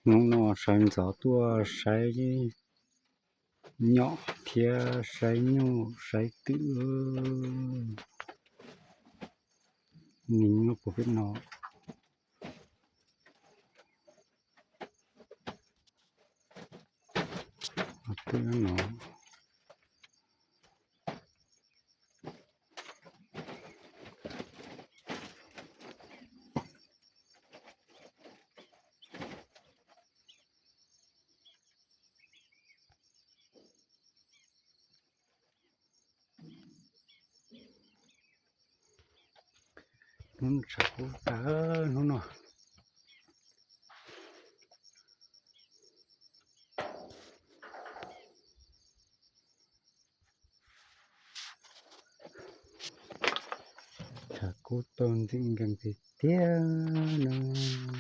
Hnub no sawv ntxov tuaj saib nyom thiab saib nyuj saib twm. Ni nyuj puas peb no. Twm no. Hnub tshav kub tag hnub no. Tshav kub tau ntxim nkees tiag tiag no.